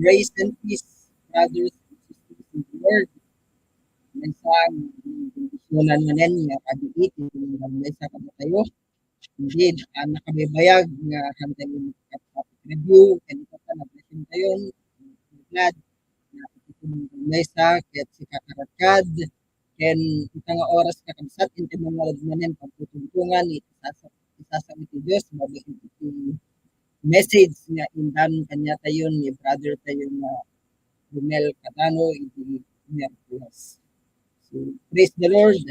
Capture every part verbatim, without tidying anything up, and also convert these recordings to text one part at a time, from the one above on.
Grace and peace, brothers and sisters in the Lord. Maysa nga bendisionan manen nga pag-iit iti maysa kadatayo. Indeed, ah, nakabaybayag nga kantayo review, and ita ta naglasin tayo, glad nga iti maysa ket sika karadkad, ken ita nga oras, kakabsat, inton ngarud manen pagtutungtungan iti sasa-, isasao iti Dios babaen iti message nga indan kaniatayo ni brother tayo nga Romel Cadano iti Miyerkules. So, praise the Lord.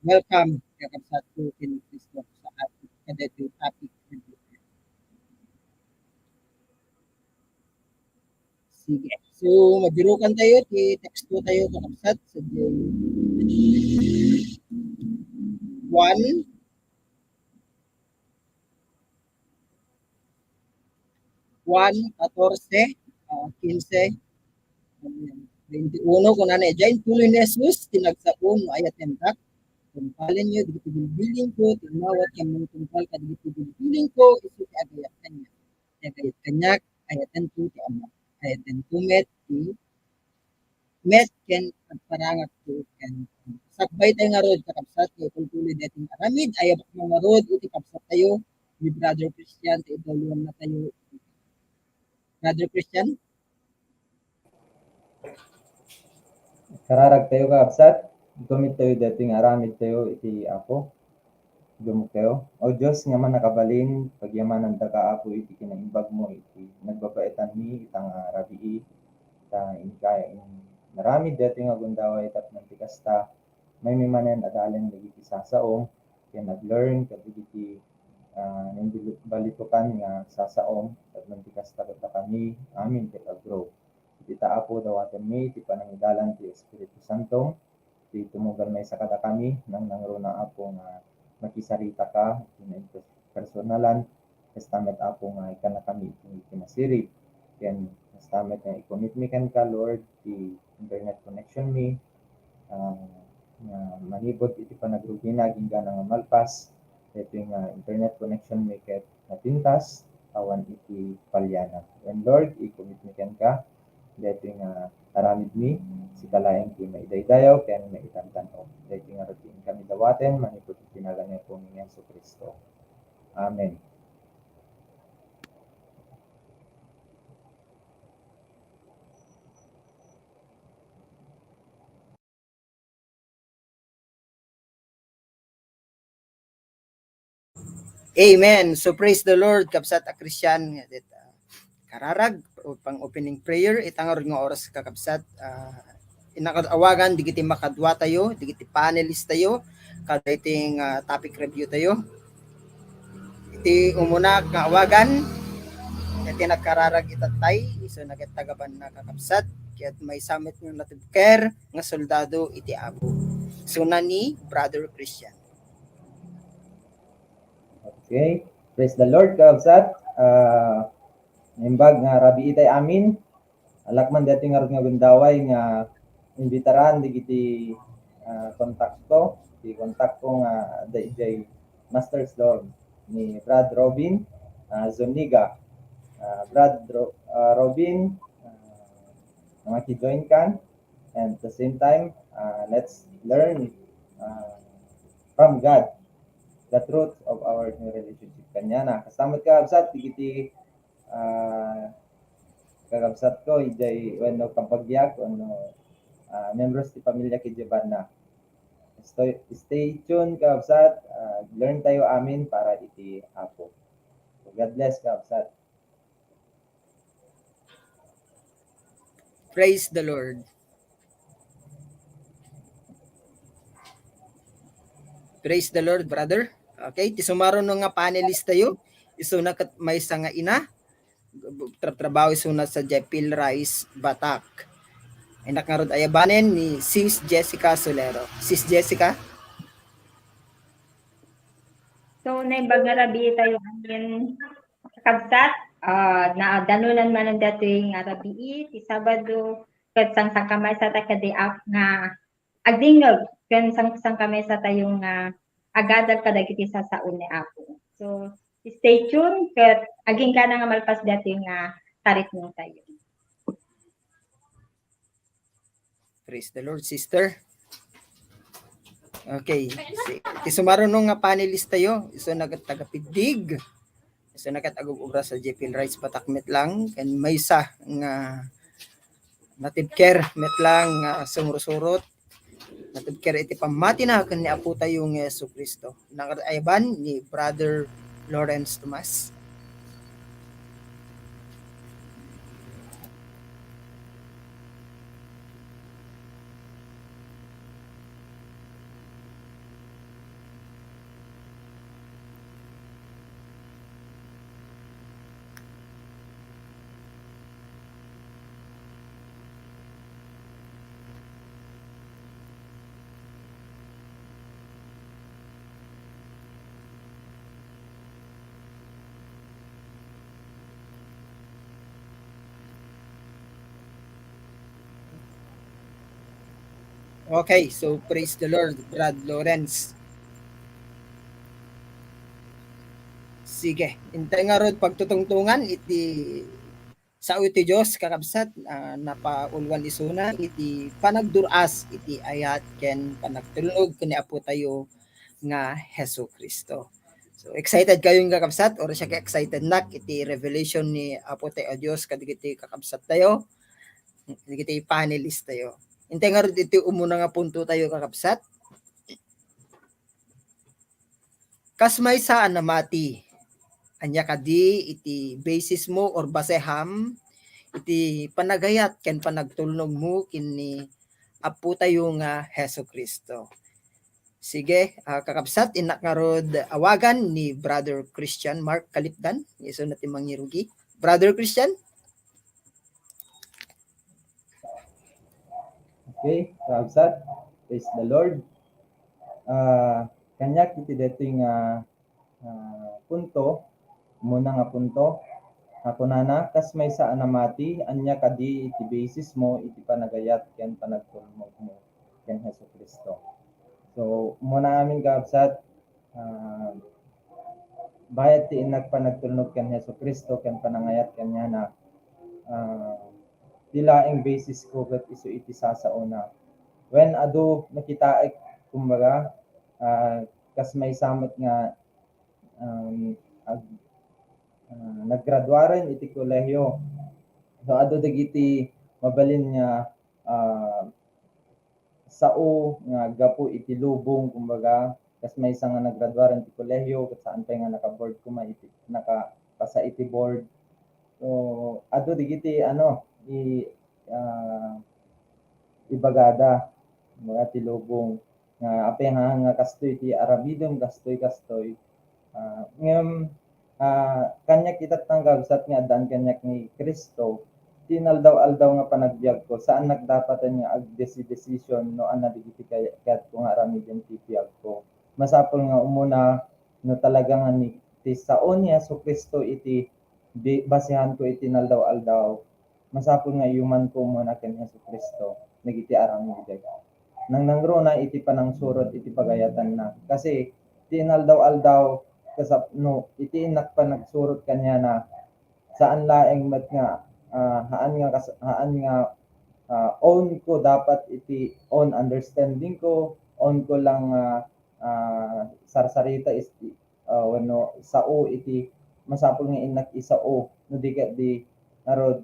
Welcome, kakabsatko, ken Cristo sa ating kadaytoy topic. Sige. So, mabirukan tayo, ti teksto tayo, kakabsat, sa J one, Juan katorse, ah, kinse, twenty-uno, kunana, "Idiay intuloy ni Jesus ti nagsao no ayatendak, tungpalenyo dagiti bilbilingko ti inawat ken mangtungpal kadagiti bilbilingko, isu ti agayat kaniak. Ti agayat kaniak, ayatento ti Ama. Ayatento met ti met ken agparangakto ken sakbay tayo ngarud, kakabsat, nga itultuloy daytoy nga aramid. Ayabakmo ngarud iti kabsat tayo ni Brother Christian, ta idawluanna tayo. Brother Christian? Kararag tayo, kakabsat. Igumit tayo daytoy nga aramid tayo iti Apo. Dumteng tayo. O Dios nga mannakabalin, pagyamanandaka, Apo, iti kinaimbagmo iti nagbabaetanmi ita nga rabii, ta inka inaramid daytoy nga gundaway tapno ti kasta, maymaysa manen adalen dagiti sasaom, ken ag-learn kadagiti, ah, naimbalitokan nga sasaom, tapno ti kasta, dakami amin ket ag-grow. Iti ta, Apo, dawatenmi ti panangidalan ti Espiritu Santo, ti tumugal maysa kadakami, nangnangruna, Apo, nga makisaritaka iti personalan, kasta met, Apo, nga ikkannakami iti kinasirib. Ken kasta met nga i-connect mi kenka, Lord, ti internet connection mi, ah, nga manipud iti panagrugina agingga nga malpas, daytoy nga internet connection mi ket napintas awan iti paliana. Wen, Lord, i-commit mi kenka daytoy nga aramidmi, sika laeng ti maidaydayaw ken maitantan-ok. Daytoy ngarud ti inkami dawaten manipud iti nagan ni Apomi nga Jesu-Cristo. Amen. Amen. So, praise the Lord, kabsat a Christian. Nga dit, ah, kararag, o pang opening prayer, ita ngarud nga oras, kakabsat, ah, inakad awagan, digiti makaduatayo, digiti panelist tayo, kada iti nga topic review tayo. Iti umuna nga awagan, iti nagkararag itatay, isu naget tagaban na kakabsat, ket maysa met nga natibker nga soldado iti Apo. Isuna ni Brother Christian. Okay. Praise the Lord, kakabsat. Ah, naimbag nga rabii itay amin. Alak man daytoy ngarud nga gundaway nga imbitaran digiti, ah, kontakto. Ti kontakto nga adda idiay Master's Dorm ni Brad Robin, ah, Zuniga. Ah, Brad Ro-, ah, Robin, ah, nga maki-join kan. And at the same time, ah, let's learn, ah, from God the truth of our relationship kaniana. Kasta met, kakabsat, digiti, ah, kakabsat ko, idiay, wenno kabagiak, wenno, ah, members ti pamilya idiay banna. Stay, stay tuned, kakabsat. Ah, learn tayo amin para iti Apo. So, God bless, kakabsat. Praise the Lord. Praise the Lord, brother. Okay, ti sumaruno nga panelist tayo, isuna ket maysa nga ina, tra-, trabaho isuna sa Jepil Rice Batak. Innak ngarud ayabanen ni Sis Jessica Solero. Sis Jessica? So, naimbag nga rabii tayo amin, kakabsat, ah, naadanunan manen datoy nga rabii, ti Sabado, ket sangsankamaysa ta kadi ap-, nga agdingngeg, ken sang-, sangkamaysa tayo nga agadal kadagiti sasao ni Apo. So, stay tuned, ket aginggana nga malpas datoy nga taripnong tayo. Praise the Lord, sister. Okay. Si, ti sumaruno nga panelist tayo, isuna ket taga-Piddig. Isuna ket agub-ubra sa Jepil Rice Batak met lang, ken maysa nga natibker met lang nga sumursurot, natibker iti pammatina ken ni Apo tayo nga Jesu-Cristo. Nangayban ni Brother Lawrence Tomas. Okay, so praise the Lord, Brad Lawrence. Sige, intay ngarud pagtutungtungan iti sao iti Dios, kakabsat, ah, napauluan isuna iti panagdur-as iti ayat ken panagtulnog ken ni Apo tayo nga Jesu-Cristo. So, excited kayo, kakabsat? Or siya ka-excited nak iti revelation ni Apo tayo a Dios kadagiti kakabsat tayo, kadagiti panelist tayo. Intay ngarud iti umuna nga punto tayo, kakabsat. Kas maysa a namati, ania kadi iti basis mo or baseham iti panagayat ken panagtulnog mo ken ni Apo tayo nga Jesu-Cristo? Sige, ah, kakabsat, innak ngarud awagan ni Brother Christian Mark Kalipdan. Isu na ti mangirugi. Brother Christian? Okay, kakabsat, praise the Lord. Ah, kaniak iti daytoy nga, ah, punto, umuna nga punto, a kunana, kas maysa a namati, ania kadi iti basis mo iti panagayat ken panagtulnog mo ken Jesu-Cristo. So, umuna amin, kakabsat, ah, bayat ti innak panagtulnog ken Jesu-Cristo ken panangayat kaniana, ah, ti laeng basis ko ket isu iti sasaona. Wen adu nakitaek, kumbaga, ah, kas maysa met nga, um, ag-, ah, naggraduaren iti kolehiyo. So, adu dagiti mabalin nga, ah, sao nga gapu iti lubong, kumbaga, kas maysa nga naggraduaren ti kolehiyo, ket saan pay nga naka-board koma iti, nakapasa iti board. So, adu digiti ano, i-, ah, ibagada, mga ti lubong, nga apay nga, nga kastoy ti aramidem, kastoy, kastoy. Ah, ngem, ah, kaniak itattang kabsat nga addaan kaniak ni Cristo, ti inaldaw-aldaw nga panagbiagko, saannak dapat nga agdesi-desisyon no ania digiti kay-, kayatko nga aramiden ti biagko. Masapul nga umuna, no talaga nga ni, ti sao ni Jesu-Cristo iti bi-, basehanko iti inaldaw-aldaw, masapul nga iyumanko umuna ken Jesu-Cristo dagiti aramidek. Nangnangruna iti panangsurot iti pagayatanna. Kasi ti inaldaw-aldaw, kasap-, no, iti innak panagsurot kaniana, saan laeng met nga, ah, haan nga kas-, haan nga, ah, own ko dapat iti own understanding ko, own ko lang, ah, ah, sarsarita is, ah, wenno sao iti masapul nga innak isao no di ket di ngarud,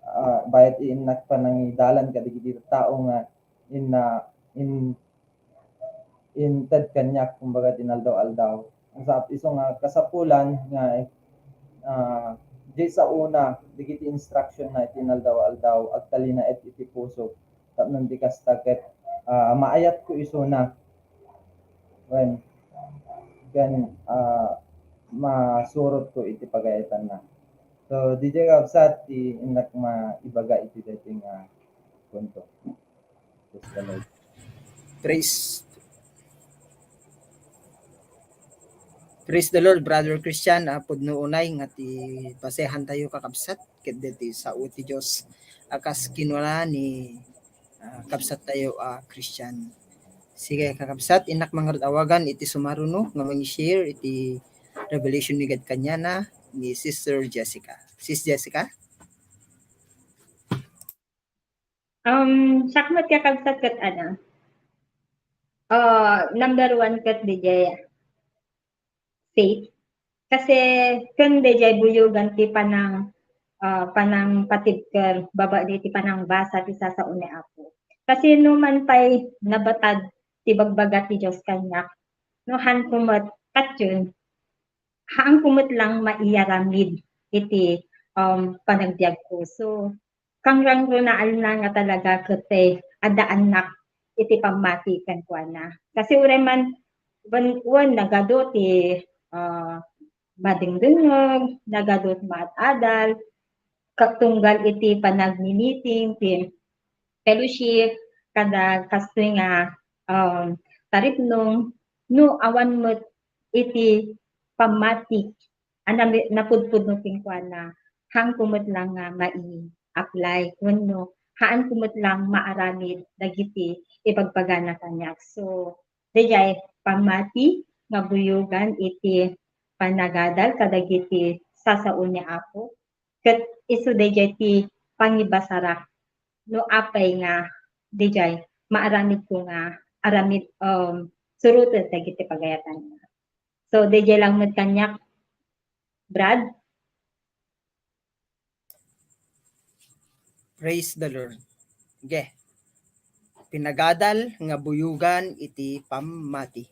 ah, bayat innak panangidalan kadagiti tao nga inna-, in-, inted kaniak, kumbaga, ti inaldaw-aldaw. Ang sa-, isu nga kasapulan nga, ah, di sa una, dagiti instruction na iti inaldaw-aldaw, agtalinaed iti puso. Tapno di kasta ket, ah, maayatko isuna. Wen, ken, ah, masurotko iti pagayatanna. So, diay kabsat ti innak maibaga iti daytoy nga punto. Praise the Lord. Praise, praise the Lord, Brother Christian. Ah, pudno unay nga ti basehantayo, kakabsat, ket deti sao ti Dios a kas kinuna ni, ah, kabsattayo a Christian. Sige, kakabsat, innak mangrud-awagan iti sumaruno nga mangi-share iti revelation ni God kaniana ni Sister Jessica. Sis Jessica? Um, siak met, kakabsat, ket ano, ah, number one ket diay faith. Kasi ken diay buyogan ti panang-, ah, panangpatibker babaen iti panangbasa ti sasao ni Apo. Kasi no man pay nabatad ti bagbaga ti Dios kaniak, no, haanko met, ket yun, haanko met lang maiaramid iti, um, panagbiagko. So, kangrangrunaanna nga talaga ket, eh, addaannak iti pammati kenkuana. Kasi uray man, wen, wen nagadu ti, ah, madengdengngeg, nagadu ti maad-adal, ka-, tunggal iti panagmi-meeting, ti fellowship, kada kastoy nga, um, taripnong, no awan met iti pammati a nami-, napudpudno kenkuana, haanko met lang nga mai-apply wenno haanko met lang maaramid dagiti ibagbagana kaniak. So, diay pammati nga buyogan iti panagadal kadagiti sasao ni Apo, ket isu diay ti pangibasara no apay nga diay maaramidko nga aramid, um, suroten dagiti pagayatanna. So, diay lang met kaniak, Brad. Praise the Lord. Okay. Pinagadal nga buyogan iti pammati.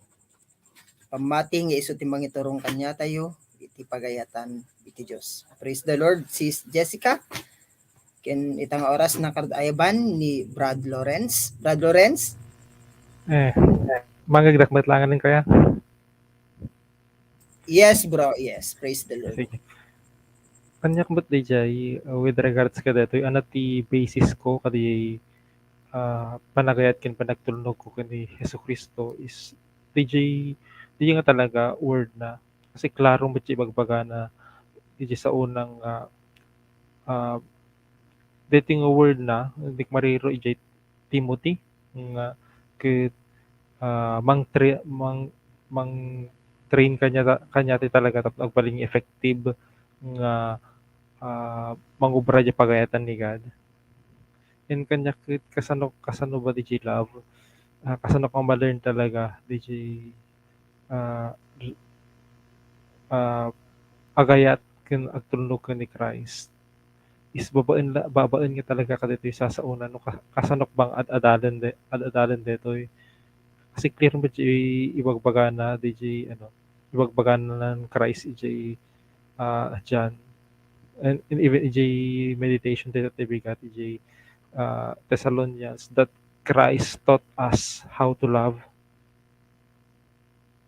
Pammati nga isu ti mangiturong kaniatayo iti pagayatan iti Dios. Praise the Lord, Sis Jessica. Ken ita nga oras, nakarud-ayaban ni Brad Lawrence. Brad Lawrence? Eh, mangagdak met langan kaya? Yes, bro. Yes. Praise the Lord. Sige. Kaniak met diay, uh, with regards kadaytoy, ano ti basis ko kadi, uh, panagayat ken panagtulnog ko ken ni Jesu-Cristo is diay, diay nga talaga word na. Kasi klaro met ti ibagbagana diay sa unang, uh, uh, daytoy nga word na, di mariro idiay Timothy nga ket, ah, mangtra-, mang-, mang-train kaniata, kaniata talaga tapno agbalin effective nga, ah, mangubra diay pagayatan ni God. And kaniak ket kasano, kasano ba diay love? Ah, kasano ka ma-learn talaga diay, ah, ah, agayat ken agtulnog ken ni Christ is babaen la-, babaen nga talaga kadaytoy sasaona no ka-, kasanok bang ad-adalen de-, ad-adalen daytoy. Kasi clear met diay ibagbagana diay, ano, ibagbagana ni Christ idiay, ah, John. And, and even idiay meditation tayo, ti bigat, idiay, ah, Thessalonians, that Christ taught us how to love.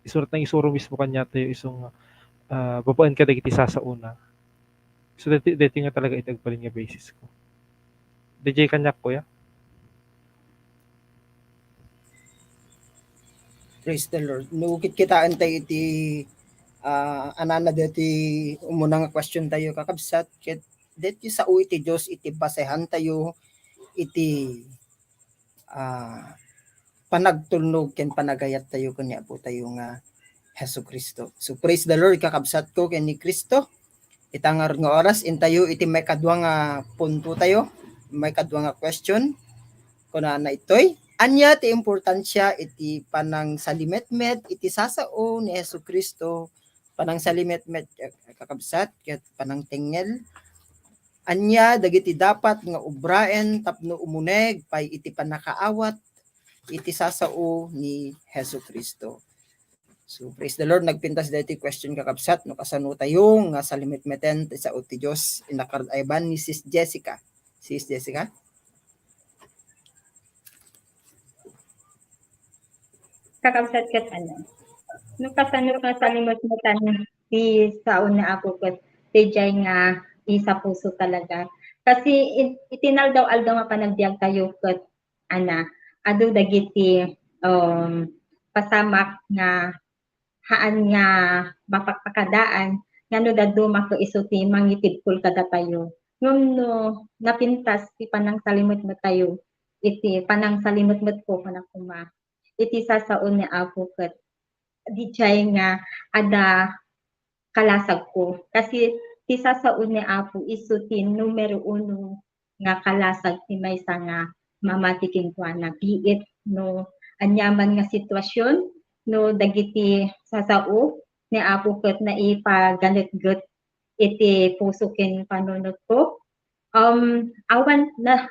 Isurat na isuro mismo kaniatayo isu nga, ah, babaen kadagiti sasaona. So, dati, dati nga talaga iti agbalin nga basis ko. D J, kaniak, kuya? Praise the Lord. No, kitkitaentayo iti, ah, anana dati umuna nga question tayo, kakabsat, ket dati sao iti Dios iti basehan tayo iti, ah, panagtulnog ken panagayat tayo ken ni Apo tayo nga Jesu-Cristo. So, praise the Lord, kakabsat ko ken ni Cristo. Ita nga, nga oras, intayo iti maikadua nga punto tayo, maikadua nga question. Kunana itoy, ania ti importansia iti panangsalimetmet iti sasao ni Jesu-Cristo, panangsalimetmet, eh, kakabsat, ket panangtengngel? Ania dagiti dapat nga ubraen tapno umuneg pay iti pannakaawat iti sasao ni Jesu-Cristo? So, praise the Lord, nagpintas daytoy question, kakabsat, no kasano tayo nga salimetmeten ti sao ti Dios. Inakard ayban ni Sis Jessica. Sis Jessica? Kakabsat ket ano, no kasano nga salimetmetan ti sao ni Apo ket dijay nga isapuso talaga. Kasi it-, iti inaldaw-aldaw nga panagbiag tayo ket ana, adu dagiti, um, pasamak nga haan nga mapakpakadaan nga no dadduma ket isu ti mangitibkol kadatayo. Ngem no napintas ti panangsalimetmet tayo, iti panangsalimetmetko, kunak koma, iti sasao ni Apo ket dijay nga adda kalasagko. Kasi ti sasao ni Apo isu ti numero uno nga kalasag ti maysa nga mamati kenkuana. Be it no aniaman nga sitwasyon, no dagiti sasao ni Apo ket naipaganetget iti puso ken panunotko. Um, awan na,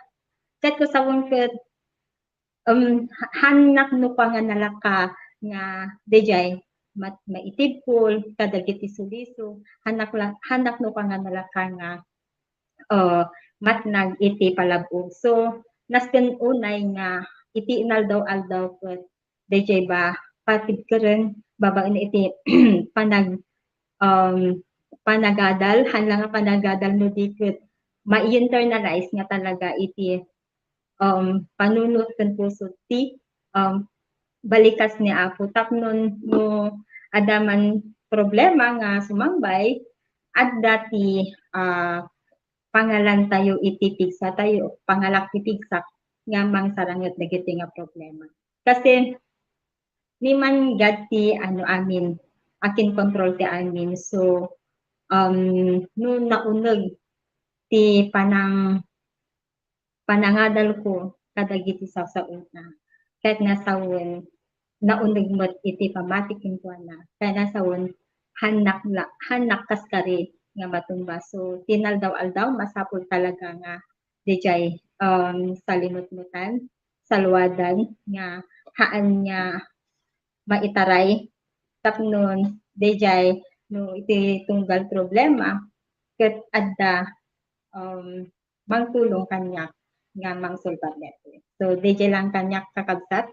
ket ko sawen ket, um, ha-, hannak no kua nga nalaka nga dijay mat-, maitibkol kadagiti suliso, hannak la-, hannak no kua nga nalaka nga, uh, matnag iti palab-og. So, nasken unay nga iti inaldaw-aldaw ket dijay ba patibkeren babaen iti panag-, um, panagadal, haan la nga panagadal no di ket ma-internalize nga talaga iti, um, panunot ken puso ti, um, balikas ni Apo tapno no adda man problema nga sumangbay, adda ti, ah, pangalantayo iti pigsatayo, pangalak ti pigsak nga mangsaranget dagiti nga problema. Kasi ni man God ti ano amin, akin control ti amin. So, um, no nauneg ti panang-, panangadalko kadagiti sasaona, ket nasawen nauneg met iti pamati kenkuana, ket nasawen hannak la-, hannak kaskari nga matumba. So, ti inaldaw-aldaw, masapul talaga nga dijay, um, salimetmetan, saluadan nga haan nga maitaray tapno dijay no iti tunggal problema ket adda, um, mangtulong kaniak nga mangsolbar daytoy. So, dijay lang kaniak, kakabsat.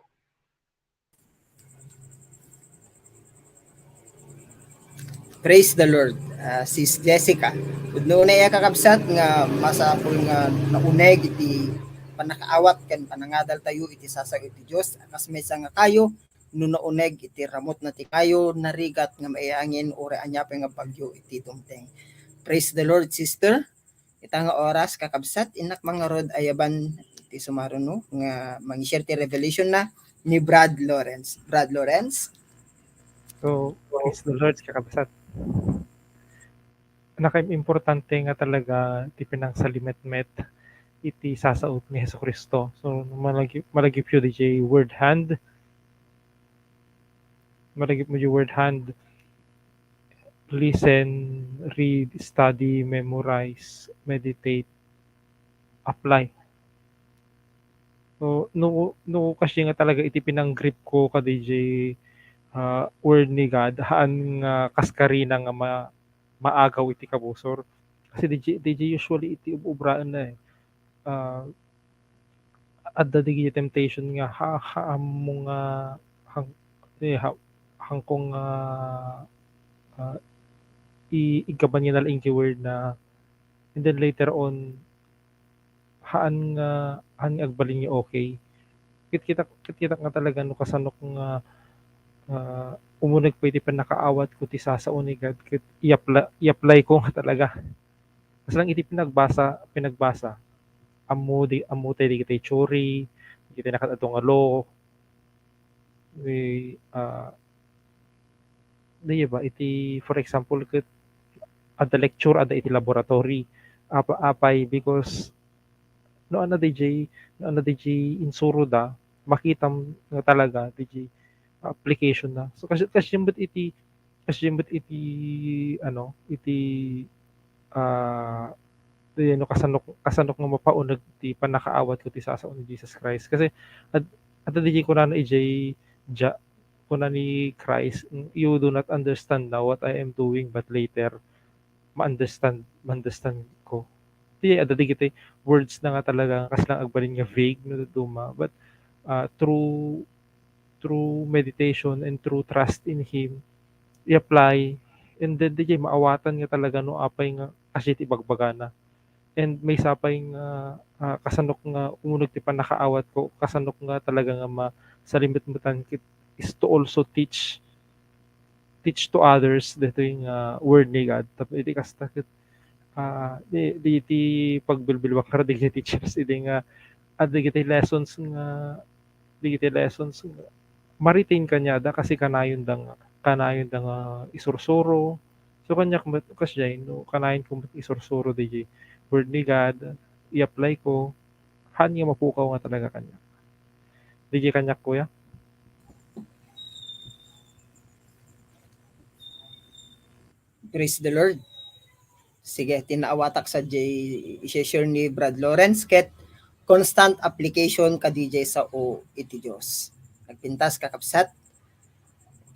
Praise the Lord, ah, Sis Jessica. Pudno unay a kakabsat nga masapul nga nauneg iti pannakaawat ken panangadal tayo iti sasao iti Dios, a kas maysa nga kayo, no nauneg iti ramutna ti kayo, narigat nga maiangin, uray ania pay nga bagyo iti dumteng. Praise the Lord, sister. Ita nga oras, kakabsat, innak mangarud ayaban ti sumaruno nga mang-share ti revelation na ni Brad Lawrence. Brad Lawrence? So, praise the Lord, kakabsat. Nakaimportante nga talaga ti pinangsalimetmet iti sasaut ni Jesu-Cristo. So, malagi-, malagipyo dijay word hand, malagip mo di word hand, listen, read, study, memorize, meditate, apply. So, no, no, kasi nga talaga iti pinang-grip ko kadi jay, ah, word ni God, haan nga kaskarina nga ma-, maagaw iti kabusor. Kasi DJ, DJ usually iti ub-, ubraenna eh. Ah, adda dagiti temptation nga ha, ha, ammo nga hang, eh, ha, hangko nga, ah, i-, iggabain nga nalaing ti word na, and then later on, haan nga, haan nga agbalin nga okay. Kitkita, kitkita nga talaga no kasanok nga, ah, umuneg pay ti pannakaawat ko ti sasao ni God, ket i-apply, i-apply ko nga talaga. Kasla iti pinagbasa, pinagbasa, ammo di, ammo tay dagiti theory, dagiti nakat-adu nga law, di, ah, di ba, iti, for example, ket adda lecture, adda iti laboratory, apa-, apay, because no, ano, DJ, no, ano, DJ, insuro da, makitam nga talaga, DJ, application na. So, kasi, kasi met iti, kasi met iti, ano, iti, ah, di, ano, kasanok, kasanok nga mapauneg ti pannakaawat ko ti sasao ni Jesus Christ. Kasi, ad-, adda DJ kunana ijay, ja, kuna ni Christ, "You do not understand now what I am doing, but later, ma-understand, ma-understand ko." Ti, adda dagiti words na nga talaga, kasla agbalin nga vague, no, duma. But, ah, through, through meditation and through trust in Him, i-apply, and then, di, maawatan nga talaga, no, apay nga, kasi ti bagbagana. And maysa pay nga, ah, kasanok nga umuneg ti pannakaawat ko, kasanok nga talaga nga masalimetmetan ket is to also teach, teach to others ditoy nga word ni God. Tapno iti kasta ket, ah, di, di iti pagbilbilbak nga dagiti teachers, idi nga, ah, dagiti lessons nga, dagiti lessons nga ma-retain kaniada kasi kanayonda nga, kanayonda nga isursuro. So, kaniak met, kasdiay, no, kanayon ko met isursuro daydi word ni God, i-apply ko, haan nga mapukaw nga talaga kaniak. Daydi kaniak, kuya. Praise the Lord. Sige, ti naawatak sadiay i-share ni Brad Lawrence, ket constant application kadaydiay sao iti Dios. Nagpintas, kakabsat.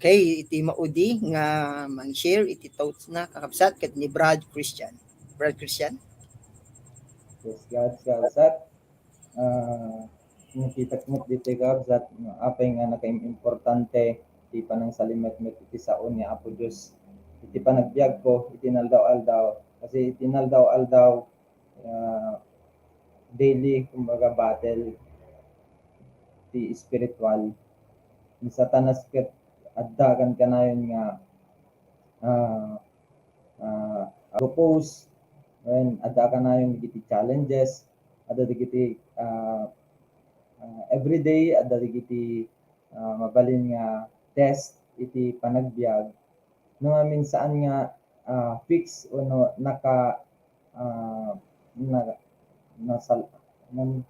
Okay, iti maudi nga mang-share iti thoughts na, kakabsat, ket ni Brad Christian. Brad Christian? Praise God, kakabsat. Ah, nakitak met ditoy, kakabsat, nga apay nga nakaimportante ti panangsalimetmet iti sao ni Apo Dios iti panagbiag ko iti inaldaw-aldaw. Kasi iti inaldaw-aldaw, ah, daily, kumbaga, battle ti espiritual. Ni Satanas ket adda kankanayon nga, ah, ah, agpupos, wen adda kanayon dagiti challenges, adda dagiti, ah, ah, everyday, adda dagiti, ah, mabalin nga test iti panagbiag. No amin saan nga, ah, fix wenno naka-, ah, na-, nasal-, nan-,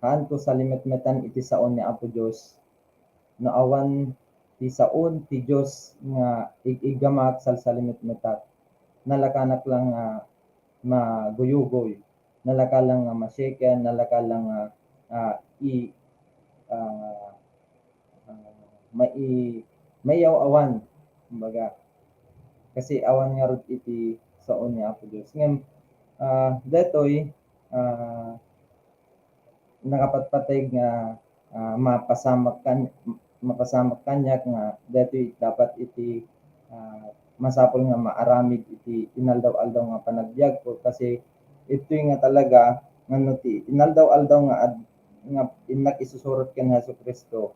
haanko salimetmetan iti sao ni Apo Dios. No awan ti sao ti Dios nga ig-iggamak, salsalimetmetak, nalakanak lang nga maguyugoy, nalaka lang nga ma-shaken, nalaka lang nga, ah, i-, ah, ah, mai-, maiyaw-awan, kumbaga. Kasi awan ngarud iti sao ni Apo Dios. Ngem, ah, detoy, ah, nakapatpateg nga, ah, mapasamak kan-, mapasamak kaniak nga daytoy dapat iti, ah, masapul nga maaramid iti inaldaw-aldaw nga panagbiag ko, kasi itoy nga talaga nga no ti inaldaw-aldaw nga ad-, nga innak isusurot ken Jesu-Cristo,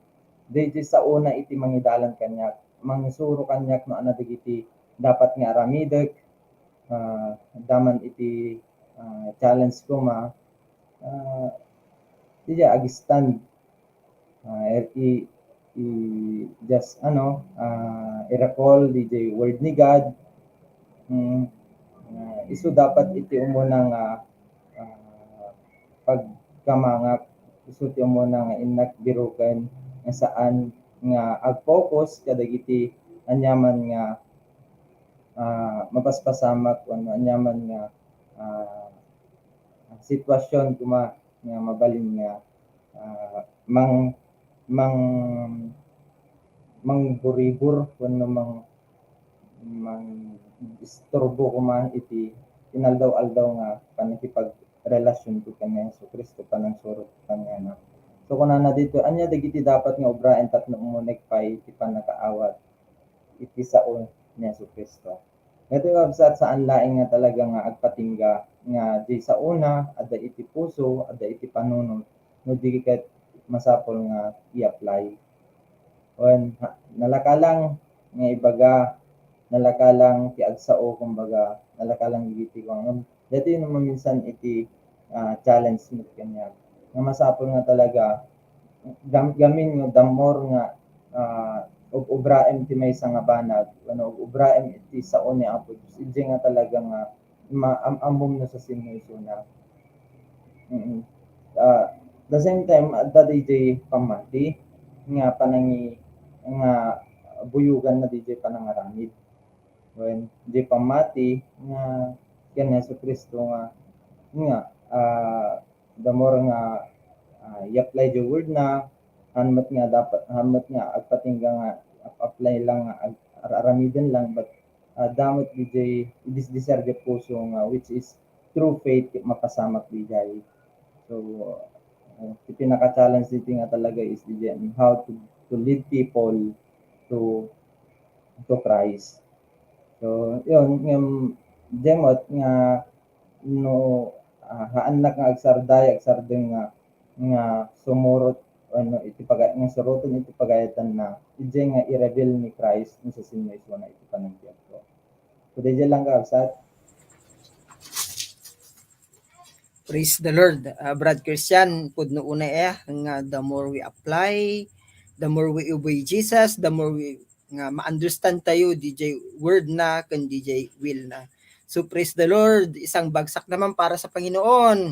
daytoy saona iti mangidalan kaniak, mangisuro kaniak no ania dagiti dapat nga aramidek, ah, daman iti, ah, challenge koma, ah, diay ag-stand. Ah, i-, i-, just, ano, ah, i-recall diay word ni God. Mm, ah, isu dapat iti umuna nga, ah, pagkamangak, isu ti umuna nga innak biruken nga saan nga ag-focus kadagiti aniaman nga, ah, mapaspasamak wenno aniaman nga, ah, sitwasyon koma nga mabalin nga, ah, mang-, mang-, mangburibur wenno mang-, mang-isturbo koma iti inaldaw-aldaw nga pannakipagrelasionko ken ni Jesu-Cristo, panangsurotko kaniana. So, kunana ditoy, ania dagiti dapat nga obraen tapno umunek pay ti pannakaawat iti sao ni Jesu-Cristo? Daytoy, kabsat, saan laeng nga talaga nga agpatingga nga diay saona, adda iti puso, adda iti panunot, no di ket masapul nga i-apply. Wen, ha-, nalakalang nga ibaga, nalakalang ti agsao, kumbaga, nalakalang dagiti kuan. Daytoy no maminsan iti, ah, challenge met kaniak. Nga masapul nga talaga, gam-, gamin nga the more nga, ah, ub-, ubraem ti maysa nga banag, wenno ub-, ubraem iti sao ni Apo Dios, idiay nga talaga nga ma-, am-, ammom no sasinoisona. Mm. Ah, the same time, adda diay pammati nga panangi-, nga buyoganna diay panangaramid. Wen, diay pammati nga ken Jesu-Cristo nga, nga, ah, the more nga, ah, i-apply diay word na, han met nga dapat, han met nga agpatingga nga ap-apply lang nga ag-, ar-, aramiden lang, but, ah, adda met diay idisdisar diay puso nga, which is true faith, mapasamak diay. So, ah, ti pinaka-challenge ditoy nga talaga is diay, how to, to lead people to, to Christ. So, yun, ngem, diay met nga, no, ah, haannak nga agsardaya, agsardeng nga, nga sumurot, wenno iti paga-, nga suroten iti pagayatanna, idiay nga i-reveal ni Christ no sasinoisona iti panagbiagko. So, diay lang, kabsat. Praise the Lord. Ah, Brad Christian, pudno unay, eh, nga the more we apply, the more we obey Jesus, the more we, nga ma-understand tayo diay word na ken diay will na. So, praise the Lord. Isang bagsak naman para sa Panginoon.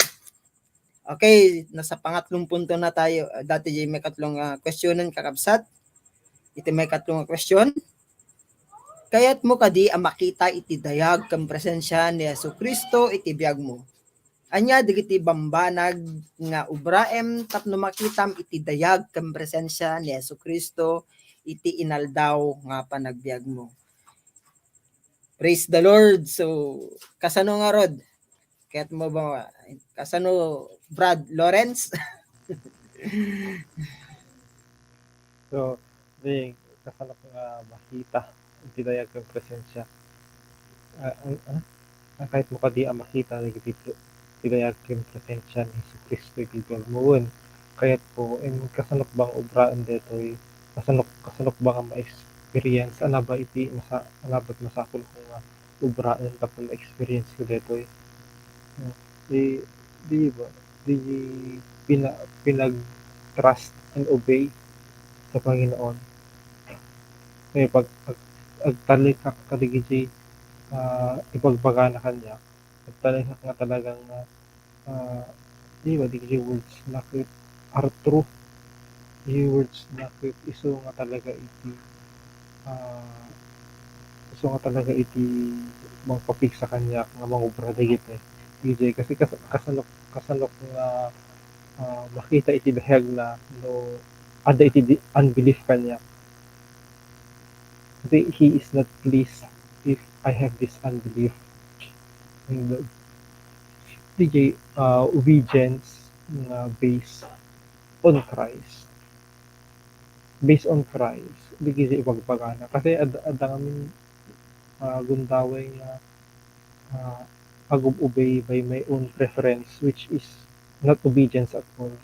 Okay, nasa pangatlong punto na tayo. Ah, daytoy diay maikatlo nga questionan, kakabsat. Iti maikatlo nga question, kayatmo kadi a makita iti dayag ken presensia ni Jesu-Cristo iti biagmo? Ania dagiti bambanag nga ubraem tapno makitam iti dayag ken presensia ni Jesu-Cristo iti inaldaw nga panagbiagmo? Praise the Lord. So, kasano ngarud? Kayatmo ba, kasano, Brad Lawrence? So, di, kasanok nga makita iti dayag ken presensia. Ah, an-, ah? An kayatmo kadi a makita dagiti pre-, ti dayag ken presensia ni Jesu-Cristo iti biagmo? Wen, kayatko, em, kasanok ba nga ubraen daytoy? Kasanok, kasanok ba nga ma-experience? Ania ba iti masa-, ania ba ti masapulko nga ubraen tapno ma-experience-ko daytoy? Hmm. Di, di ba? Di pina-, pinag-trust and obey sa Panginoon. Kaya pag ag-, agtalekak kadagiti, ah, ibagbagana kaniak, agtalekak nga talagang, ah, ah, di ba, dagiti words na ket are true. Dagiti words na ket isu nga talaga iti, ah, isu nga talaga iti mangpapigsa kaniak nga mangubra dagiti. Dagiti, kasi kas-, kasanok, kasanok nga, ah, makita iti dayagna no adda iti di-, unbelief kaniak. Kasi he is not pleased if I have this unbelief. And, uh, dagiti, uh, obedience nga based on Christ. Based on Christ, dagiti ibagbagana. Kasi ad-, adda ngamin, uh, gundaway nga, uh, agub-obey by my own preference, which is not obedience at all.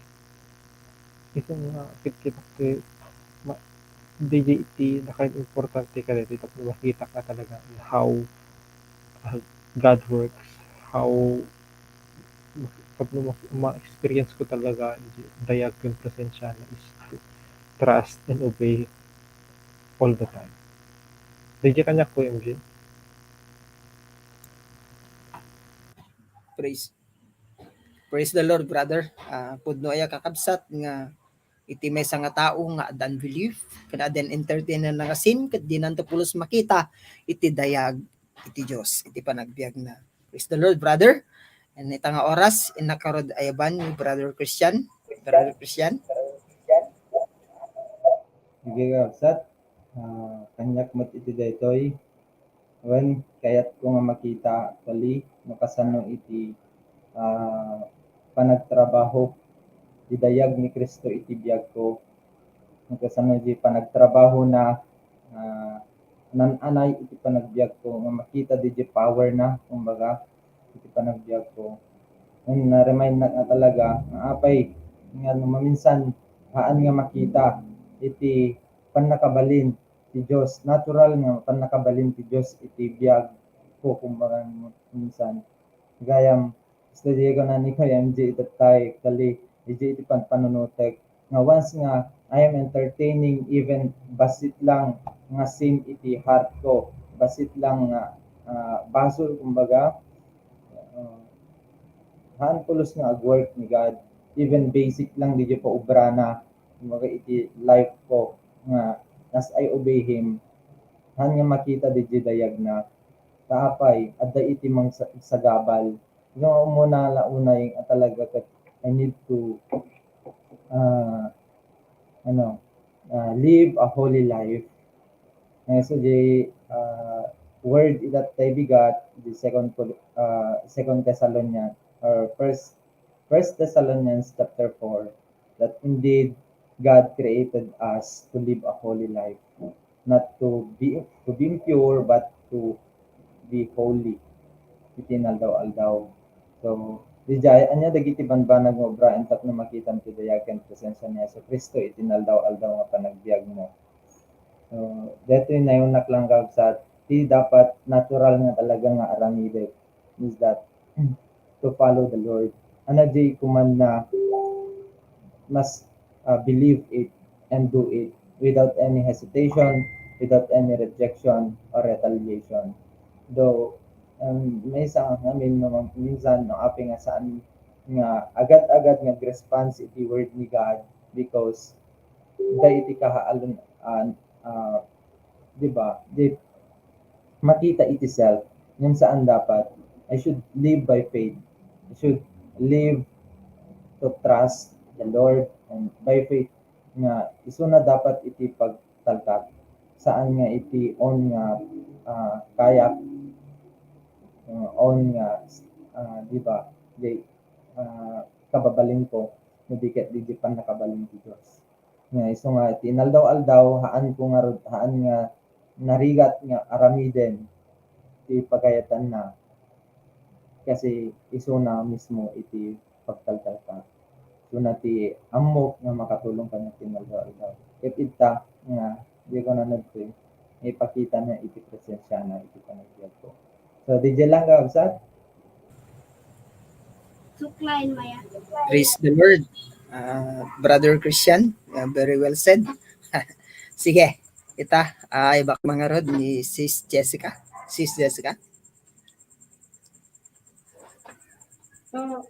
Isu nga, kit-, kita ti ma-, dagiti nakaimportante kadagiti tapno makitak nga talaga how, uh, God works, how tapno ma-, ma-experience ko talaga iti dayag ken presensiana is to trust and obey all the time. Dagiti kaniak, Kuya M J. Praise Praise the Lord, brother. Ah, pudno aya, kakabsat, nga iti maysa nga tao nga adda unbelief, ken adda entertainna nga sin, ket dinanto pulos makita iti dayag iti Dios, iti panagbiagna. Praise the Lord, brother. And ita nga oras, innak ngarud ayaban ni Brother Christian. Brother Christian. Sige, kabsat. Ah, kaniak met iti daytoy. Wen, kayatko nga makita actually no kasano iti, ah, panagtrabaho ti dayag ni Cristo iti biagko. No kasano iti panagtrabahona, ah, nan-anay iti panagbiagko nga makita diay powerna, kumbaga, iti panagbiagko. Wen, na-remindnak nga talaga nga apay nga no maminsan haan nga makita iti pannakabalin ti Dios, natural nga pannakabalin ti Dios iti biagko, kumbaga, minsan. Gayam, basta diay kunana ni Kuya M J itattay, kali, diay iti panpanunotek. Nga once nga I am entertaining even bassit lang nga sin iti heart ko, bassit lang nga, ah, basol, kumbaga, ah, haan pulos nga ag-work ni God, even basic lang diay paobrana, kumbaga iti life ko, nga as I obey Him, haan nga makita diay dayagna, ta apay, adda iti mangsagabal. Nga umuna la unay nga talaga ket I need to, ah, ano, ah, live a holy life. Nga isu diay, ah, word itattay bigat, diay Second Cor-, ah, Second Thessalonians or First, First Thessalonians chapter four, that indeed God created us to live a holy life, not to be, to be impure, but to be holy iti inaldaw-aldaw. So, diay, ania dagiti banbanag nga obraen tapno makitam ti dayag ken presensia ni Jesu-Cristo iti inaldaw-aldaw nga panagbiagmo? So, daytoy nayonak lang, kabsat, ti dapat natural nga talaga nga aramidek is that to follow the Lord. Ania diay command na mas, ah, believe it and do it without any hesitation, without any rejection or retaliation. Though, um, maysa nga amin no, minsan no apay nga saan nga agad-agad nga response iti word ni God because daytoy iti kahaalun-, ah, ah, di ba? Di makita iti self. Ngem saan dapat. I should live by faith. I should live to trust the Lord and by faith nga isuna dapat iti pagtalkak. Saan nga iti own nga, ah, kayak, ah, own nga, ah, di ba? Di, ah, kababalinko, no di ket diay pannakabalin ti Dios. Nga isu nga iti inaldaw-aldaw, haanko ngarud, haan nga narigat nga aramiden ti pagayatanna. Kasi isuna mismo iti pagtaltalka. Isuna ti ammok nga makatulong kaniak ti inaldaw-aldaw. Ket ita nga, diay kunana daytoy, ipakitana iti presensiana iti panagbiagko. So, diay lang, kabsat. Suklain, Maya. Praise the Lord. Ah, Brother Christian, ah, very well said. Sige, ita, ah, ibak man ngarud ni Sis Jessica. Sis Jessica. So,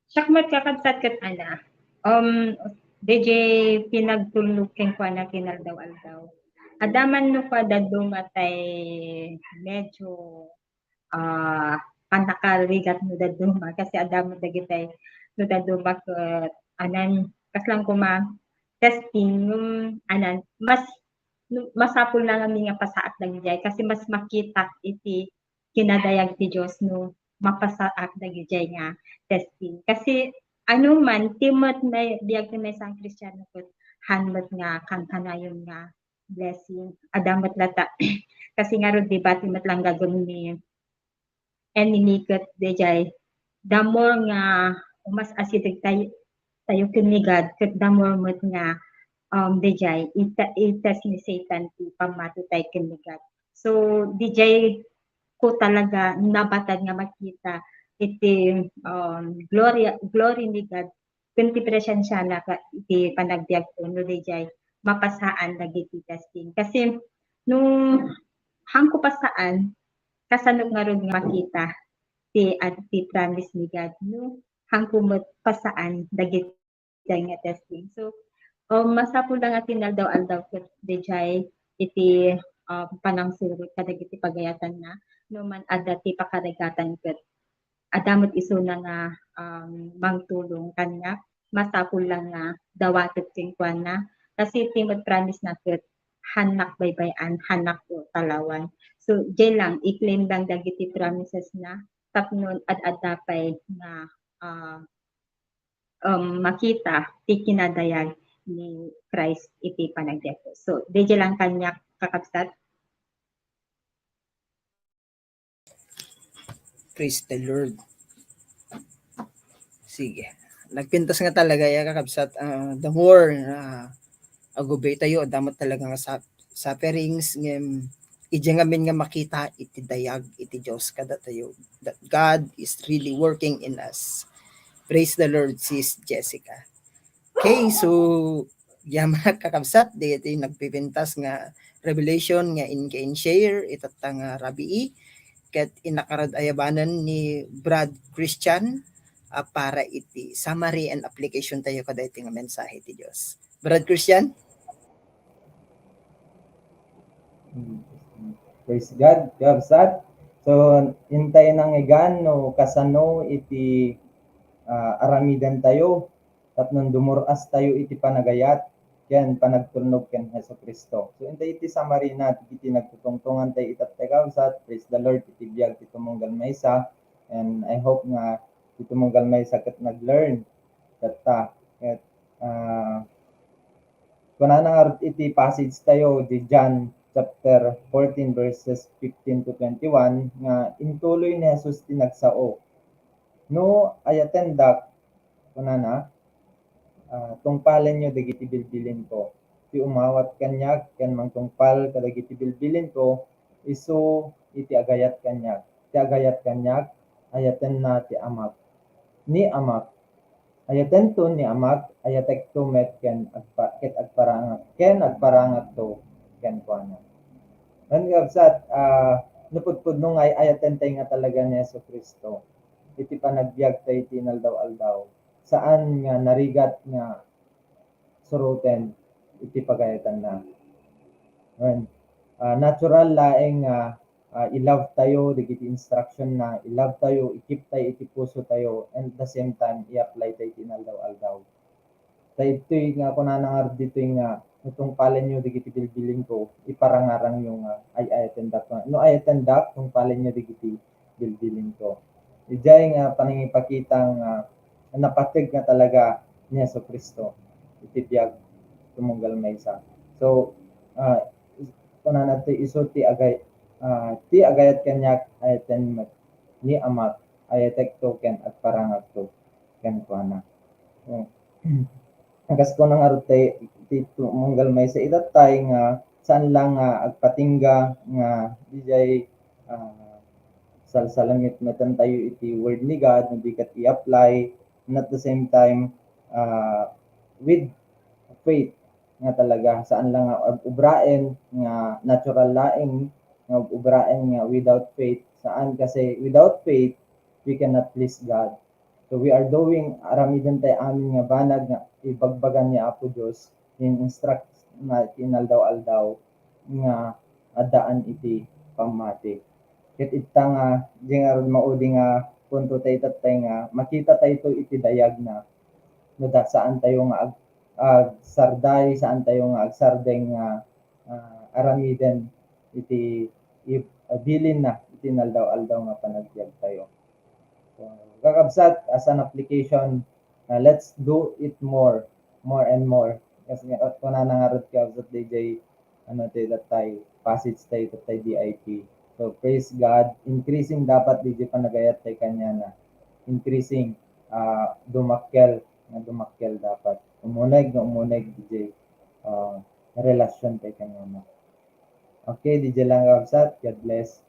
siak met, kakabsat, ket ana, um, diay pinagtulnog kenkuana ti inaldaw-aldaw. Adda man no kua dadduma tay medyo, ah, pannakarigat no dadduma, kasi adda met dagitay no dadduma ket anan, kasla koma testing, ngem anan, mas, masapul na ngamin nga pasaak dagidiay, kasi mas makitak iti kinadayag ti Dios no mapasaak dagidiay nga testing. Kasi ano man, ti met may biag ti maysa a Kristiano ket haan met nga kankanayon nga blessing. Adda met latta. Kasi ngarud, di ba, ti met lang gagum ni enemy ket diay, the more nga umas-asideg tay-, tayo ken ni God, ket the more met nga, um, diay, ita-, itest ni Satan ti pammati tay ken ni God. So, diay ko talaga nabatad nga makita iti, um, gloria, glory ni God ken ti presensiana ka-, iti panagbiagko no diay mapasaan dagiti testing. Kasi no haanko pasaan, kasano ngarud nga makita ti, ti promise ni God, no haanko met pasaan dagiti nga testing. So, um, masapul la nga ti inaldaw-aldaw ket diay iti, um, panangsurot kadagiti pagayatanna, no man adda ti pakarigatan ket adda met isuna nga, um, mangtulong kaniak, masapul la nga dawatek kenkuana Kasi ti met promise na ket, hannak baybay-an, hannak o talawan. So, diay lang, i-claim lang dagiti promises na, tapno ad-adda pay nga, ah, um, makita ti kinadayag ni Christ iti panagbiag. So, diay lang kaniak, kakabsat. Praise the Lord. Sige. Nagpintas nga talaga ya, kakabsat. Ah, the more, ah, agubay tayo, adda met talaga nga sa-, sufferings, ngem, idiay ngamin nga makita iti dayag iti Dios kadatayo, that God is really working in us. Praise the Lord, Sis Jessica. Okay, so, ya, mga kakabsat, daytoy nagpipintas nga revelation nga inka-share itatta nga rabii, ket innakarad ayabanen ni Brad Christian, ah, para iti summary and application tayo kadaytoy nga mensahe ti Dios. Brad Christian? Praise God, kakabsat. So, intay nangngegan no kasano iti, ah, aramiden tayo tapno dumur-as tayo iti panagayat ken panagtulnog ken Jesu-Cristo. So, intay iti summary na iti nagtutungtongan tayo itatta, kakabsat. Praise the Lord, iti biag ti tumunggal maysa. And I hope nga ti tumunggal maysa ket nag-learn. Tatta, ket, ah, kunana nga iti passage tayo, di John chapter fourteen, verses fifteen to twenty-one, nga intuloy ni Jesus ti nagsao. No ayatendak, kunana, ah, tungpalenyo dagiti bilbilinko. Ti umawat kaniak ken mangtungpal kadagiti bilbilinko, isu iti agayat kaniak. Ti agayat kaniak, ayatenna ti Amak. Ni Amak, ayatenton ni Amak, ayatekto met ken agpa-, ket agparangak, ken agparangakto kenkuana. Ngem, kabsat, ah, napudpudno nga ay-ayaten tayo nga talaga ni Jesu-Cristo iti panagbiag tayo iti inaldaw-aldaw. Saan nga narigat nga suroten iti pagayatanna. Amen. Ah, natural laeng nga, ah, i-love tayo dagiti instruction na, i-love tayo, i-keep tayo iti puso tayo, and at the same time, i-apply tayo iti inaldaw-aldaw. Ta ditoy nga kunana nga ditoy nga, "No tungpalenyo dagiti bilbilinko, iparangarangyo nga ay-ayatendak." No ayatendak, tungpalenyo dagiti bilbilinko. Idiay nga panangipakita nga napateg nga talaga ni Jesu-Cristo iti biag tumunggal maysa. So, ah, kunana ti isu ti agay-, ah, ti agayat kaniak, ayaten met ni Amak, ayatekto ken agparangakto kenkuana. Hmm. Kas kunana ngarud ti, ti tumunggal maysa itattay nga saan lang nga agpatingga nga dijay, ah, salsalamit metten tayo iti word ni God, no di ket i-apply, and at the same time, ah, with faith nga talaga, saan lang nga ub-, ubraen nga natural laeng, nga ub-, ubraen nga without faith, saan kasi without faith, we cannot please God. So we are doing, aramiden tayo amin nga banag nga ibagbaga ni Apo Dios, in-instruct na iti inaldaw-aldaw nga addaan iti pammati. Ket ita nga, di nga maudi nga punto tayo itattay nga makita tayo to iti dayag na no da saan tayo nga ag-, agsarday, saan tayo nga agsardeng nga, ah, aramiden iti i-, bilin na iti inaldaw-aldaw nga panagbiag tayo. So, kakabsat, as an application, uh, let's do it more, more and more. Kasi nga, kunana ngarud, kakabsat D J, ano, tayo, tayo, passage tayo, tayo D I P. So, praise God. Increasing dapat, D J, panagayat tayo kaniana. Increasing, ah, dumakkel, nga dumakkel dapat. Umuneg, nga umuneg, D J, ah, relasyon tayo kaniana. Okay, D J lang, kakabsat. God bless.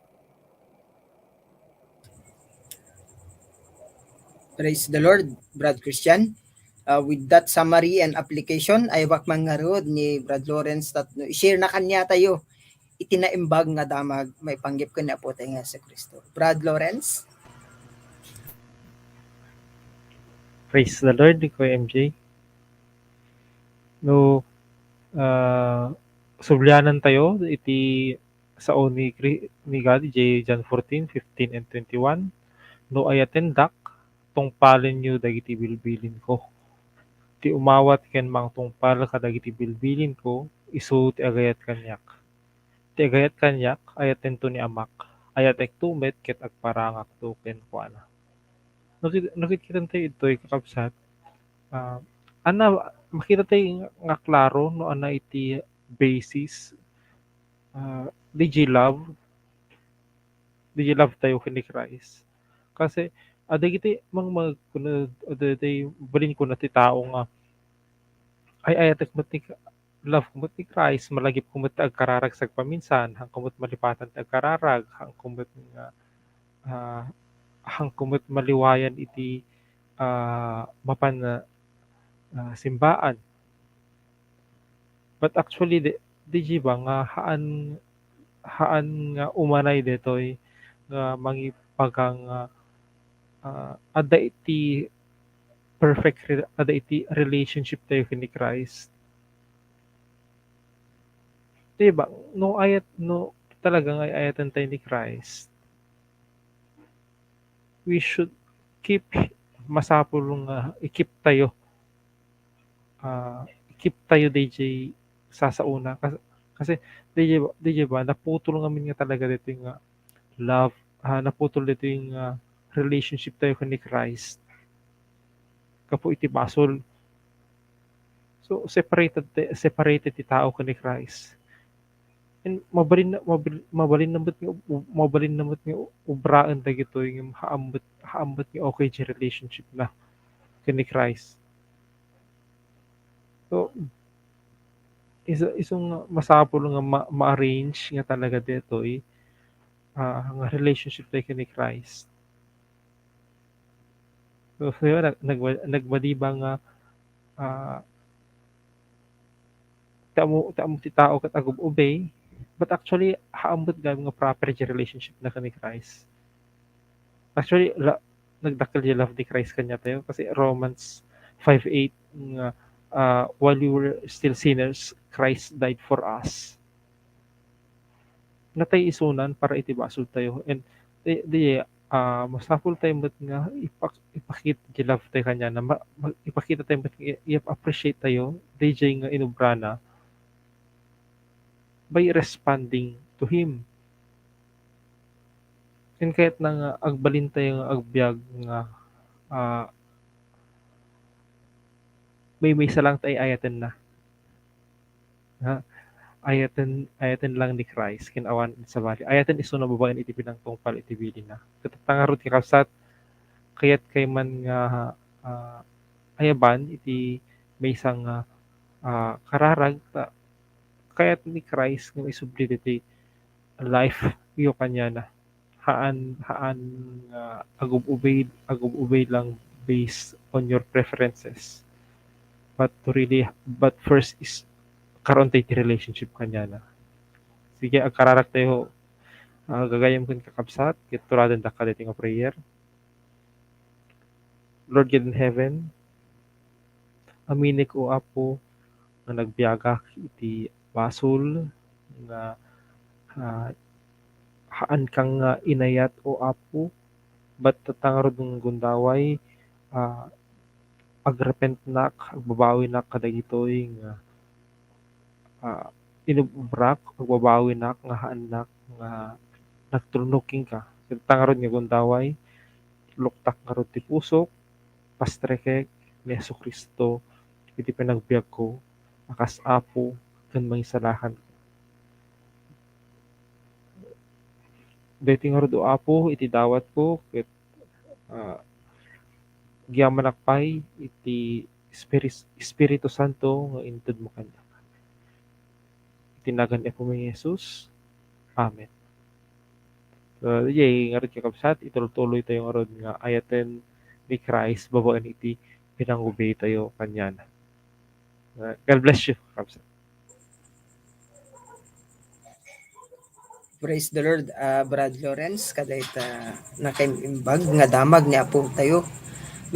Praise the Lord, Brad Christian. Uh, with that summary and application, ay ngarud ni Brad Lawrence tat-, no, i-share na kaniatayo iti naimbag nga damag maipanggep ken ni Apo tayo nga Jesu-Cristo. Brad Lawrence? Praise the Lord, Kuya M J. No, ah, sublianan tayo iti sao ni Cri-, ni God, iti John fourteen, fifteen and twenty-one, "No ayatendak, tungpalenyo dagiti bilbilinko." ti umawat ken mangtungpal kadagiti bilbilinko, isu ti agayat kaniak. Ti agayat kaniak, ayatento ni Amak. Ayatekto met ket agparangakto kenkuana. No kit-, no kitkitaentayo ditoy, kakabsat, ah, ania, makitatayo nga, nga klaro no ania iti basis, ah, diay love, diay love tayo ken ni Christ. Kasi, ah, dagiti mang-, mag-, kuno, dagiti balin kuna ti tao nga, ay, ayatek met ni, love ko met ni Christ, malagipko met ti agkararag sagpaminsan, haanko met malipatan ti agkararag, haanko met nga, ah, haanko met maliwayan iti, ah, mapan, ah, simbaan. But actually, di, diay ba nga haan, haan nga umanay ditoy nga mangipagang, ah, ah, adda iti perfect re-, adda iti relationship tayo ken ni Christ. Di ba? No ayat, no talagang ay-ayatan tayo ni Christ, we should keep, masapul nga i-keep tayo. Ah, i-keep tayo diay sasaona. Kas-, kasi, diay ba, diay ba, naputol ngamin nga talaga ditoy nga love, ah, naputol ditoy nga relationship tayo ken ni Christ. Gapu iti basol. So, separated ti, separated ti tao ken ni Christ. And mabalin na, mabal-, mabalin na met nga, mabalin na met nga ubraen dagitoy nga haan met, haan met nga okay ti relationship na ken ni Christ. So, isu, isu nga masapul nga ma-, ma-arrange nga talaga ditoy, ah, nga relationship tayo ken ni Christ. So, di ba, nag-, nagwa-, nagwadi ba nga, ah, ti ammo, ti ammo ti tao ket agub-ubay, but actually, haan met gayam nga proper ti relationship na ken ni Christ. Actually, la-, nagdakkel ti love ni Christ kaniatayo kasi Romans five eight nga, ah, "While we were still sinners, Christ died for us." Natay isunan para iti basol tayo. And di, di, ah, masapul tayo met nga ipak-, ipakita ti love tayo kaniana. Ma-, ma-, ipakita tayo met nga i-, i-appreciate tayo, diay nga inubrana by responding to Him. And kayatna nga agbalin tayo nga agbiag nga, ah, maymaysa lang tayo ay-ayatenna. Ha? Ayaten, ayaten lang ni Christ, ken awan sabali. Ayaten isuna babaen iti pinangtungpal iti bilinna. Ket ta ngarud, kakabsat, kayat kay man nga, ah, ayaban iti maysa nga, ah, kararag, ta kayat ni Christ nga isubli ditoy life yo kaniana. Haan, haan nga agub-ubay, agub-ubay lang based on your preferences. But to really, but first is karon tayo ti relationship kaniana. Sige, agkararag tayo, ah, gagayem ken kakabsat, ket turaden dakka daytoy nga prayer. Lord God in heaven, aminek, O Apo, nga nagbiagak iti basol nga, ah, haanka nga inayat, O Apo, but ta ngarud nga gundaway, ah, agrepentnak, agbabawinak kadagitoy nga, ah, inub-ubrak, agbabawinak nga haannak nga nagtulnog kenka. Ket ta ngarud nga gundaway, luktak ngarud ti pusok, pastrekek ni Jesu-Cristo iti panagbiagko a kas Apo ken Mangisalakan. Daytoy ngarud, O Apo, iti dawatko, ket, ah, agyamanak pay iti Espiri-, Espiritu Santo nga intedmo kaniak. Iti nagan ni Apo mi Jesus. Amen. So, diay ngarud, kakabsat, itultuloy tayo ngarud nga ayaten ni Christ babaen iti pinangubay tayo kaniana. Uh, God bless you, kakabsat. Praise the Lord, ah, Brad Lawrence, kadayta nakaimbag nga damag ni Apo tayo.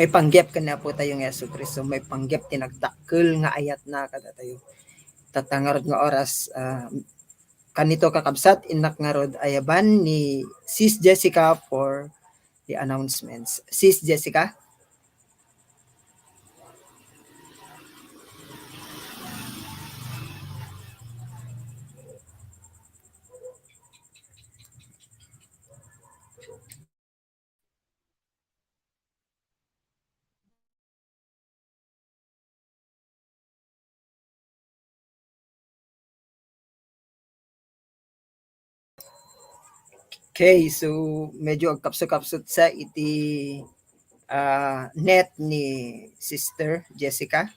Maipanggep ken ni Apo tayo nga Jesu-Cristo, maipanggep ti nagdakkel nga ayatna kadatayo. Ta ngarud nga oras, ah, kanito, kakabsat, innak ngarud ayaban ni Sis Jessica for the announcements. Sis Jessica? Okay, so medyo agkapsut-kapsut sa iti, ah, net ni Sister Jessica.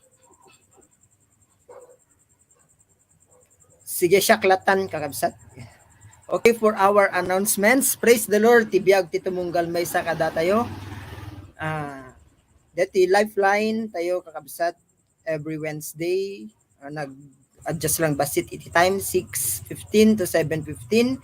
Sige, siak latan, kakabsat. Okay, for our announcements, praise the Lord, ti biag ti tumunggal maysa kadatayo. Ah, deti lifeline tayo, kakabsat, every Wednesday, ah, nag-adjust lang bassit iti time, six fifteen to seven fifteen.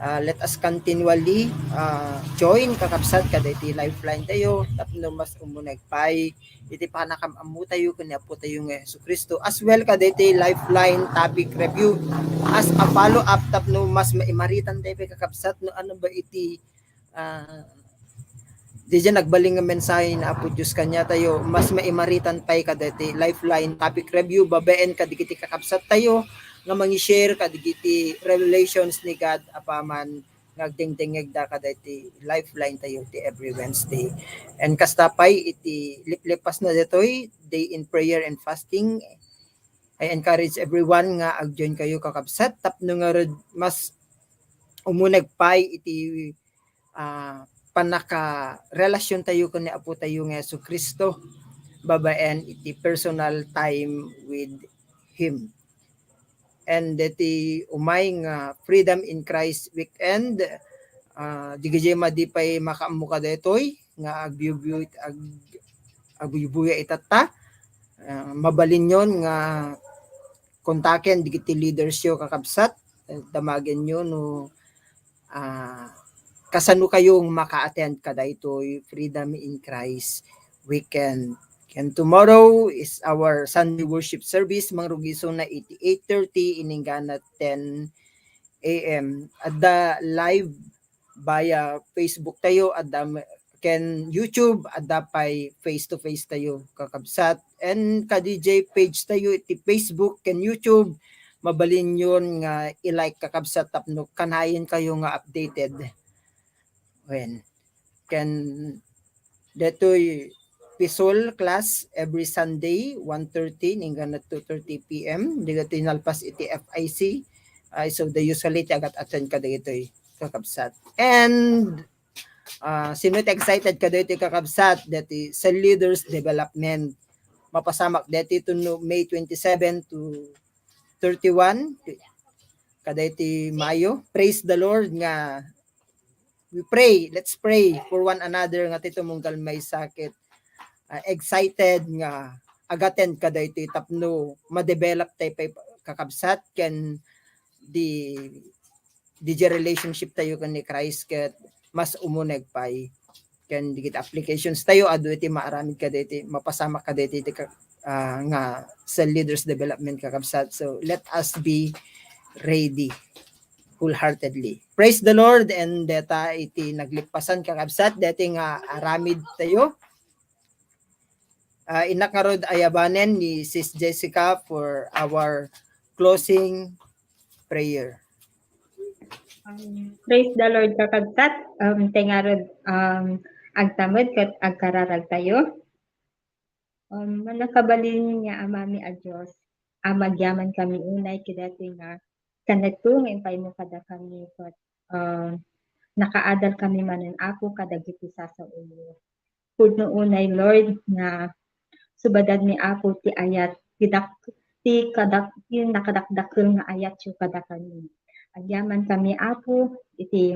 Ah, let us continually, ah, join, kakabsat, kadaytoy lifeline tayo tapno mas umuneg pay iti panakam-ammo tayo ken ni Apo tayo nga Jesu-Cristo, as well kadaytoy lifeline topic review as a follow-up tapno mas maimaritan tayo pay, kakabsat, no ano ba iti, ah, diay nagbalin nga mensahe ni Apo Dios kaniatayo, mas maimaritan pay kadaytoy lifeline topic review babaen kadagiti kakabsat tayo nga mangi-share kadagiti revelations ni God apaman nga agdengdengngegda kadaytoy lifeline tayo ti every Wednesday. And kasta pay iti liplipasna daytoy, day in prayer and fasting, I encourage everyone nga ag-join kayo, kakabsat, tapno ngarud mas umuneg pay iti, ah, pannakarelasyon tayo ken ni Apo tayo nga Jesu-Cristo babaen iti personal time with Him. And deti umay nga Freedom in Christ Weekend, ah, digidiay madi pay makaammo kadaytoy nga agbuybuy-, ag-, agbuybuya itatta. Ah, mabalinyon nga kontaken digiti leaders yo, kakabsat, eh, damagenyo no, ah, kasano kayo nga maka-attend kadaytoy Freedom in Christ Weekend. And tomorrow is our Sunday worship service. Mangrugisona iti eight thirty inenggana ten A M. Adda live via Facebook tayo, adda m-, ken YouTube, adda pay face to face tayo, kakabsat. And kadiay page tayo iti Facebook ken YouTube, mabalinyon nga i-like, kakabsat, tapno kanayon kayo nga updated. Wen, ken detoy P S O L class every Sunday, one thirty inenggana two thirty P M. Dagiti nalpas iti F I C, ah, isu dayo sali ti agat-attend kadagitoy, kakabsat. And, ah, sino ti excited kadagitoy, kakabsat, deti sa leaders development? Mapasamak deti to no May twenty-seven to thirty-one, kadagiti Mayo. Praise the Lord nga we pray, let's pray for one another nga ti tumunggal maysa ket, ah, excited nga agaten kadaytoy tapno ma-develop tayo pay, kakabsat, ken di, di relationship tayo ken ni Christ ket mas umuneg pay. Ken digiti applications tayo, adu iti maaramid kadaytoy, mapasamak kadaytoy ti ka-, ah, nga sa leaders development, kakabsat. So, let us be ready wholeheartedly. Praise the Lord, and deta iti naglippasan, kakabsat, deti nga aramid tayo. Ah, innak ngarud ayabanen ni Sis Jessica for our closing prayer. Um, praise the Lord, kakabsat. Um, tay ngarud, um, agtamud ket agkararag tayo. Um, mannakabalin nga Amami a Dios, a agyaman kami unay kadaytoy nga kanetto nga impaymo kadakami ket, um, nakaadal kami manen, Apo, kadagiti sasaoyo. Pudno unay, Lord, nga subadanmi, Apo, ti ayat, ti dak-, ti kadak-, ti nakadakdakkel nga ayatyo kadakami. Agyaman kami, Apo, iti,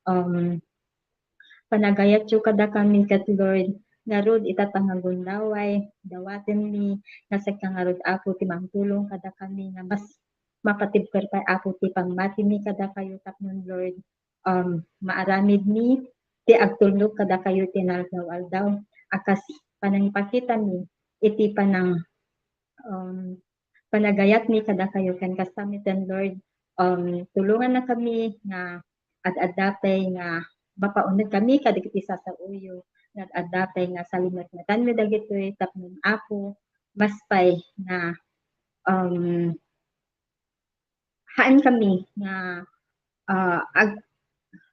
um, panagayatyo kadakami ket, Lord, ngarud ita ta nga gundaway, dawatenmi nga sika ngarud, Apo, ti mangtulong kadakami nga mas makatibker pay, Apo, ti pammatimi kadakayo tapno, Lord, um, maaramidmi ti agtulnog kadakayo ti inaldaw-aldaw a kas panangipakitami iti panang-, um, panagayatmi kadakayo. Ken kasta metten, Lord, um, tulongannakami nga ad-adda pay nga mapaunegkami kadagiti sasaoyo, nga ad-adda pay nga salimetmetanmi dagitoy tapno, Apo, mas pay nga, um, haankami nga, ah, ag-,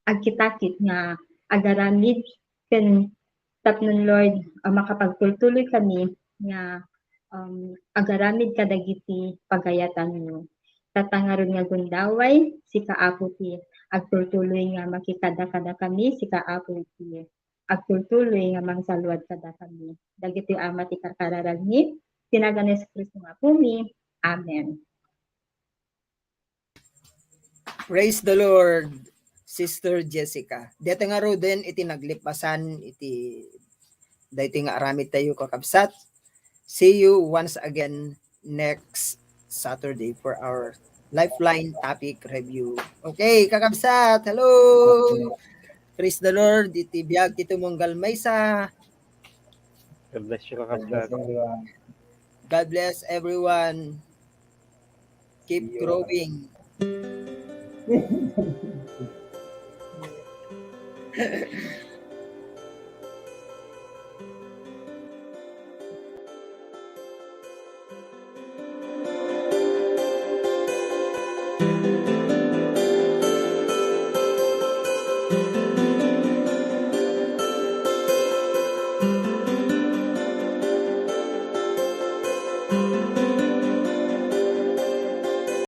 agkitakit nga agaramid ken tapno, Lord, ah, makapagtultuloy kami nga, um, agaramid kadagiti pagayatanyo. Ita ta ngarud nga gundaway, sika, Apo, ti Agtultuloy nga makikada kadakami, sika, Apo, iti agtultuloy nga mangsaluad kadakami. Dagitoy, Ama, ti karkararagmi, ti nagan ni Jesu-Cristo nga Apomi. Amen. Praise the Lord, Sister Jessica. Deta ngaruden iti naglipasan iti daytoy nga aramid tayo, kakabsat. See you once again next Saturday for our Lifeline topic review. Okay, kakabsat, hello! Praise the Lord, iti biag ti tumunggal maysa. God bless you, kakabsat. God bless everyone. Keep growing.